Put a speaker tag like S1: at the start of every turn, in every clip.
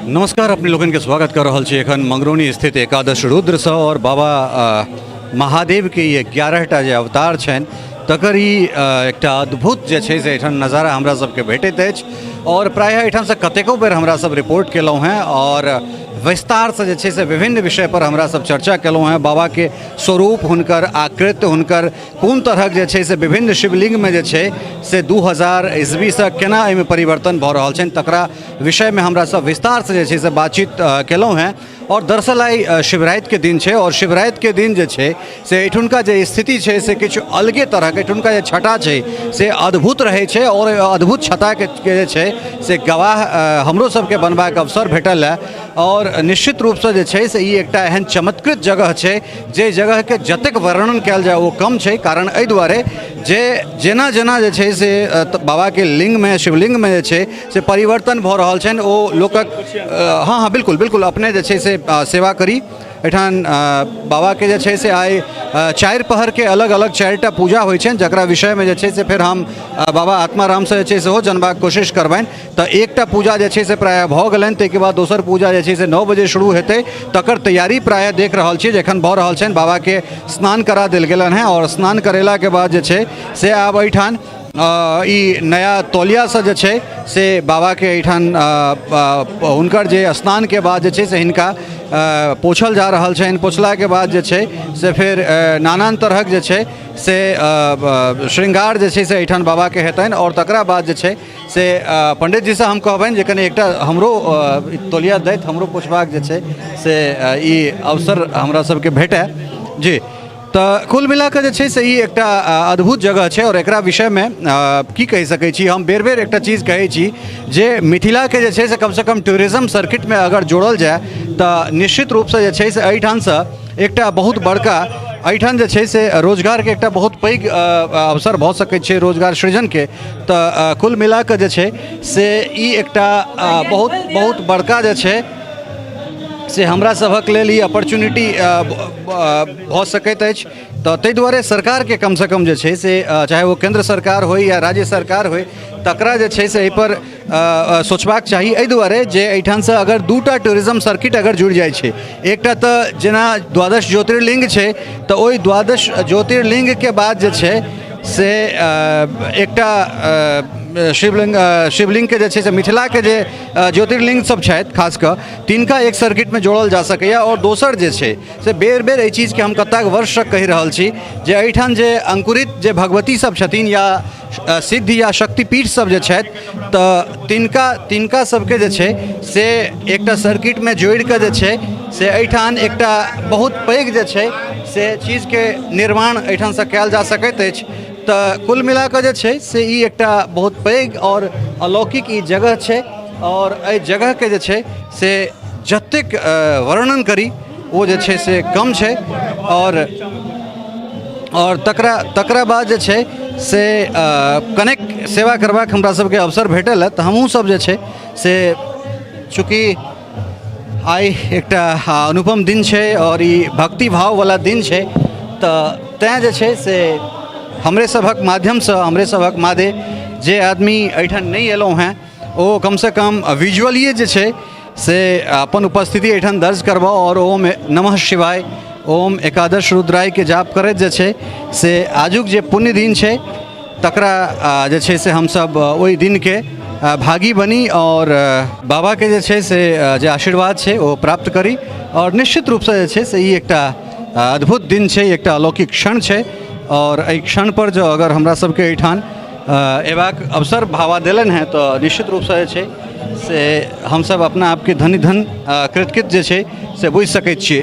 S1: नमस्कार, अपने लोगन के स्वागत कर रहल छी एखन मंगरौनी स्थित एकादश रुद्रसँ और बाबा महादेव के ई 11टा जे अवतार छनि तकर ई एकटा अद्भुत जे छै से एहिठाम नजारा हमरा सबके भेटैत अछि। और प्रायः एहिठामसँ कतेको बेर हमरा सब रिपोर्ट केलहुँ हेँ और विस्तारसँ जे छै से विभिन्न विषय पर हमरा सब चर्चा केलहुँ हेँ। बाबाके स्वरूप, हुनकर आकृति, हुनकर कोन तरहक जे छै से विभिन्न शिवलिंगमे जे छै से 2000 ईस्वीसँ केना एहिमे परिवर्तन भऽ रहल छनि तकरा विषयमे हमरा सब विस्तारसँ जे छै से बातचीत केलहुँ हेँ। और दरअसल आइ शिवरातिके दिन छै और शिवरातिके दिन जे छै से एहिठुनका जे स्थिति छै से किछु अलगे तरहके, एहिठुनका जे छटा छै से अद्भुत रहै छै और अद्भुत छटाके जे छै से गवाह हमरो सबके बनबाक अवसर भेटल है। और निश्चित रूपसँ जे छै से ई एकटा एहन चमत्कृत जगह छै जे जगहके जतेक वर्णन कयल जाय ओ कम छै। कारण एहि दुआरे जे जेना जेना जे छै से बाबाके लिंगमे, शिवलिंगमे जे छै से परिवर्तन भऽ रहल छनि ओ लोकक, हँ हँ बिल्कुल बिल्कुल अपने जे छै से सेवा करी। एहिठाम बाबाके जे छै से आइ 4 पहरके अलग अलग 4टा पूजा होइ छनि जकरा विषयमे जे छै से फेर हम बाबा आत्मारामसँ जे छै सेहो जानबाक कोशिश करबनि। तऽ एकटा पूजा जे छै से प्रायः भऽ गेलनि, ताहिके बाद दोसर पूजा जे छै से 9 बजे शुरू हेतै, तकर तैयारी प्रायः देख रहल छी जे एखन भऽ रहल छनि। बाबाके स्नान करा देल गेलनि हेँ आओर स्नान करेलाके बाद जे छै से आब एहिठाम ई नया तौलियासँ जे छै से बाबाके एहिठाम हुनकर जे स्नानके बाद जे छै से हिनका पोछल जा रहल छनि। पोछलाके बाद जे छै से फेर नानान तरहक जे छै से श्रृंगार जे छै से एहिठाम बाबाके हेतनि। आओर तकरा बाद जे छै से पंडितजीसँ हम कहबनि जे कनि एकटा हमरो तौलिया दैत हमरो पोछबाक जे छै से ई अवसर हमरा सबके भेटय जी। तऽ कुल मिलाकऽ जे छै से ई एकटा अद्भुत जगह छै और एकरा विषयमे की कहि सकै छी हम, बेर बेर एकटा चीज कहै छी जे मिथिलाके जे छै से कमसँ कम टूरिज्म सर्किटमे अगर जोड़ल जाय तऽ निश्चित रूपसँ जे छै से एहिठामसँ एकटा बहुत बड़का एहिठाम जे छै से रोजगारके एकटा बहुत पैघ अवसर भऽ सकै छै, रोजगार सृजनके। तऽ कुल मिलाकऽ जे छै से ई एकटा बहुत बहुत बड़का जे छै से हमरा सभक लेल ई अपॉर्चुनिटी भऽ सकैत अछि। तऽ ताहि दुआरे सरकारके कमसँ कम जे छै से चाहे ओ केन्द्र सरकार होइ या राज्य सरकार होइ तकरा जे छै से एहिपर सोचबाक चाही। एहि दुआरे जे एहिठामसँ अगर 2टा टूरिज्म सर्किट अगर जुड़ि जाइ छै, एकटा तऽ जेना द्वादश ज्योतिर्लिंग छै तऽ ओहि द्वादश ज्योतिर्लिंगके बाद जे छै से एकटा शिवलिंग, शिवलिंगके जे छै से मिथिलाके जे ज्योतिर्लिंग सब छथि खास कऽ तिनका एक सर्किटमे जोड़ल जा सकैए। आओर दोसर जे छै से बेर बेर एहि चीजके हम कतेक वर्षसँ कहि रहल छी जे एहिठाम जे अंकुरित जे भगवती सब छथिन या सिद्ध या शक्तिपीठ सब जे छथि तऽ तिनका सबके जे छै से एकटा सर्किटमे जोड़िकऽ जे छै से एहिठाम एकटा बहुत पैघ जे छै से चीजके निर्माण एहिठामसँ कयल जा सकैत अछि। तऽ कुल मिलाकऽ जे छै से ई एकटा बहुत पैघ आओर अलौकिक ई जगह छै आओर एहि जगहके जे छै से जतेक वर्णन करी ओ जे छै से कम छै। आओर तकरा बाद जे छै से कनेक सेवा करबाक हमरा सबके अवसर भेटल हँ तऽ हमहूँ सब जे छै से चूँकि आइ एकटा अनुपम दिन छै आओर ई भक्तिभाववला दिन छै तऽ तैँ जे छै से हमरे सभक माध्यमसँ हमरे सभक मादे जे आदमी एहिठाम नहि अयलहुँ हेँ ओ कमसँ कम विजुअलिए जे छै से अपन उपस्थिति एहिठाम दर्ज करबाउ आओर ओम नमः शिवाय ओम एकादश रुद्रायके जाप करैत जे छै से आजुक जे पुण्य दिन छै तकरा जे छै से हमसब ओहि दिनके भागी बनी आओर बाबाके जे छै से जे आशीर्वाद छै ओ प्राप्त करी। आओर निश्चित रूपसँ जे छै से ई एकटा अद्भुत दिन छै, एकटा अलौकिक क्षण छै आओर एहि क्षणपर जँ अगर हमरा सबके एहिठाम अयबाक अवसर बाबा देलनि हेँ तऽ निश्चित रूपसँ जे छै से हमसब अपना आपके धन्य धन कृतकृत जे छै से बुझि सकै छियै।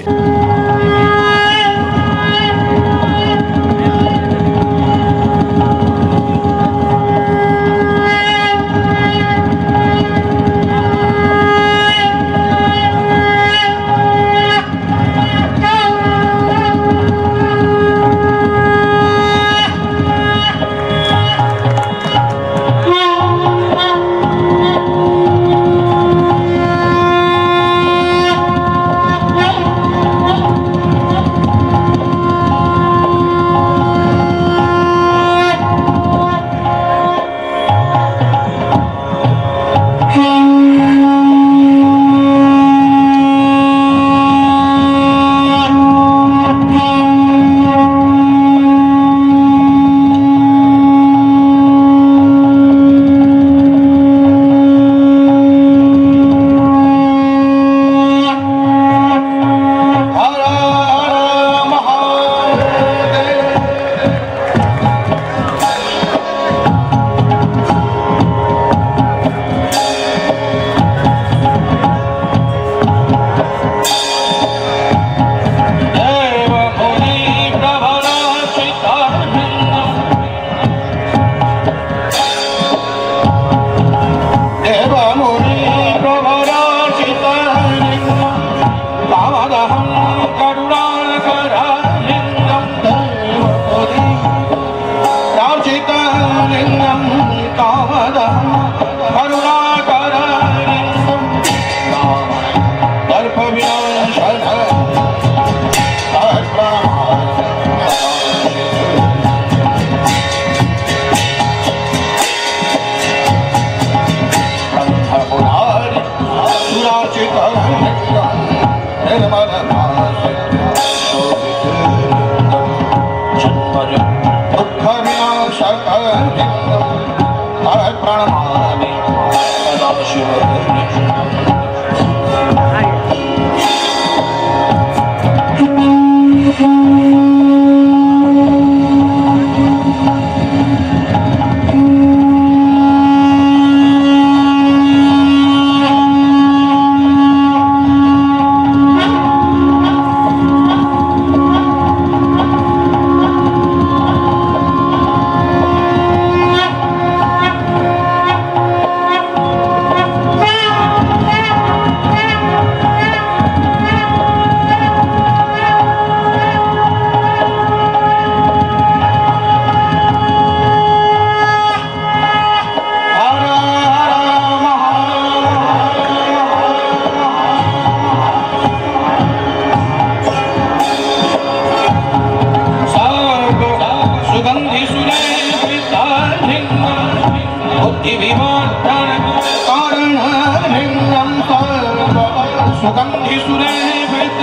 S2: सुगंधि सुरेभित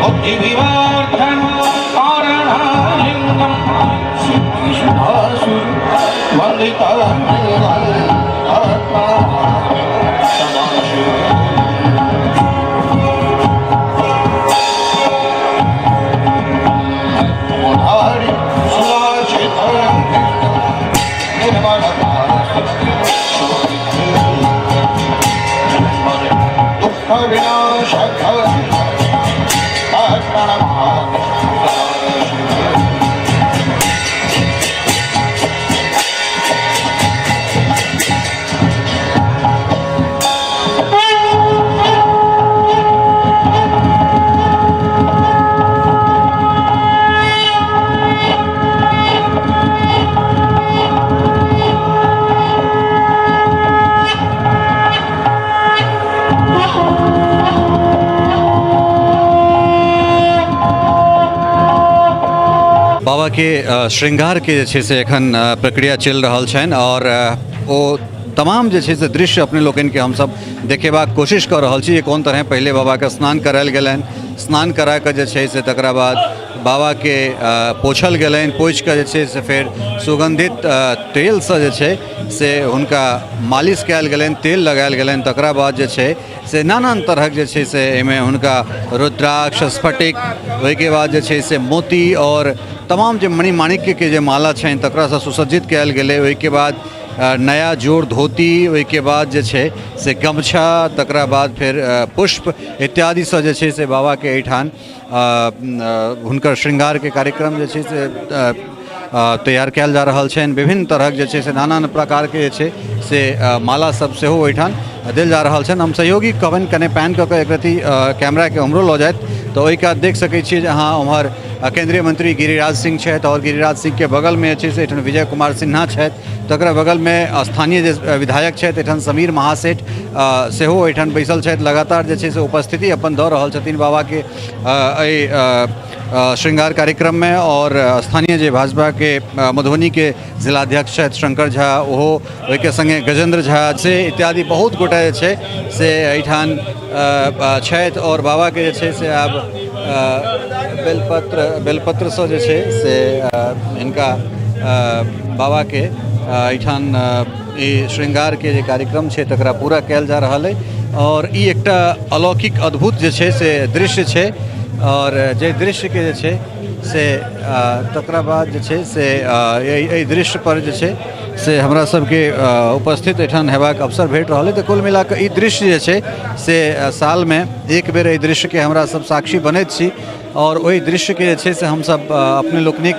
S2: बुद्धि विवर्धन कारणलिंगम सिद्धि सुधासु वंदित सदाशिव। सुभाषित निर्मल दुःख विनाशक प्रणमामि।
S1: बाबाके श्रृंगारके जे छै से एखन प्रक्रिया चलि रहल छनि आओर ओ तमाम जे छै से दृश्य अपने लोकनिके हमसभ देखेबाक कोशिश कऽ रहल छी जे कोन तरहे पहिले बाबाके स्नान करायल गेलनि। स्नान करा कऽ जे छै से तकरा बाद बाबाके पोछल गेलनि। पोछि कऽ जे छै से फेर सुगन्धित तेलसँ जे छै से हुनका मालिश कयल गेलनि, तेल लगायल गेलनि। तकरा बाद जे छै से नानान तरहक जे छै से एहिमे हुनका रुद्राक्ष, स्फटिक, ओहिके बाद जे छै से मोती आओर तमाम जे मणिमाणिक्यके जे माला छनि तकरासँ सुसज्जित कयल गेलै। ओहिके बाद नया जोड़ धोती, ओहिके बाद जे छै से गमछा, तकरा बाद फेर पुष्प इत्यादिसँ जे छै से बाबाके एहिठाम हुनकर श्रृंगारके कार्यक्रम जे छै से तैयार कयल जा रहल छनि। विभिन्न तरहक जे छै से नाना प्रकारके जे छै से माला सब सेहो ओहिठाम देल जा रहल छनि। हम सहयोगी कहबनि कने पैन कऽ कऽ एक रत्ती कैमराके उम्हरो लऽ जाथि, तऽ ओहि कात देख सकै छियै जे अहाँ ओम्हर केन्द्रीय मंत्री गिरिराज सिंह छथि आओर गिरिराज सिंहके बगलमे जे छै से एहिठाम विजय कुमार सिन्हा छथि। तकरा बगलमे स्थानीय जे विधायक छथि एहिठाम समीर महासेठ सेहो एहिठाम बैसल छथि। लगातार जे छै से उपस्थिति अपन दऽ रहल छथिन बाबाके एहि श्रृंगार कार्यक्रममे। आओर स्थानीय जे भाजपाके मधुबनीके जिलाध्यक्ष छथि शंकर झा, ओहो, ओहिके सङ्गे गजेन्द्र झा से इत्यादि बहुत गोटा जे छै से एहिठाम छथि। आओर बाबाके जे छै से आब बेलपत्र बेलपत्रसँ जे छै से हिनका बाबाके एहिठाम ई श्रृंगारके जे कार्यक्रम छै तकरा पूरा कयल जा रहल अइ। आओर ई एकटा अलौकिक अद्भुत जे छै से दृश्य छै आओर जे दृश्यके जे छै से तकरा बाद जे छै से एहि दृश्यपर जे छै से हमरा सबके उपस्थित एहिठाम हेबाक अवसर भेट रहल अइ। तऽ कुल मिलाकऽ ई दृश्य जे छै से सालमे एक बेर एहि दृश्यके हमरा सब साक्षी बनैत छी आओर ओहि दृश्यके जे छै से हमसब अपने लोकनिक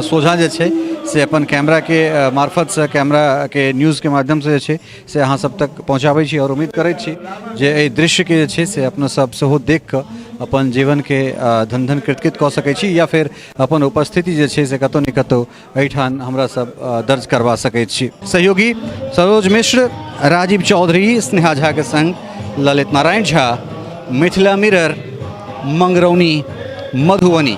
S1: सोझाँ जे छै से अपन कैमराके मार्फतसँ, कैमराके न्यूजके माध्यमसँ जे छै से अहाँ सब तक पहुँचाबै छी। आओर उम्मीद करै छी जे एहि दृश्यके जे छै से अपना सब सेहो देख कऽ अपन जीवनके धन धन कृतकृत कऽ सकै छी या फेर अपन उपस्थिति जे छै से कतहु ने कतहु एहिठाम हमरा सब दर्ज करबा सकै छी। सहयोगी सरोज मिश्र, राजीव चौधरी, स्नेहा झाके संग ललित नारायण झा, मिथिला मिरर, मंगरौनी, मधुबनी।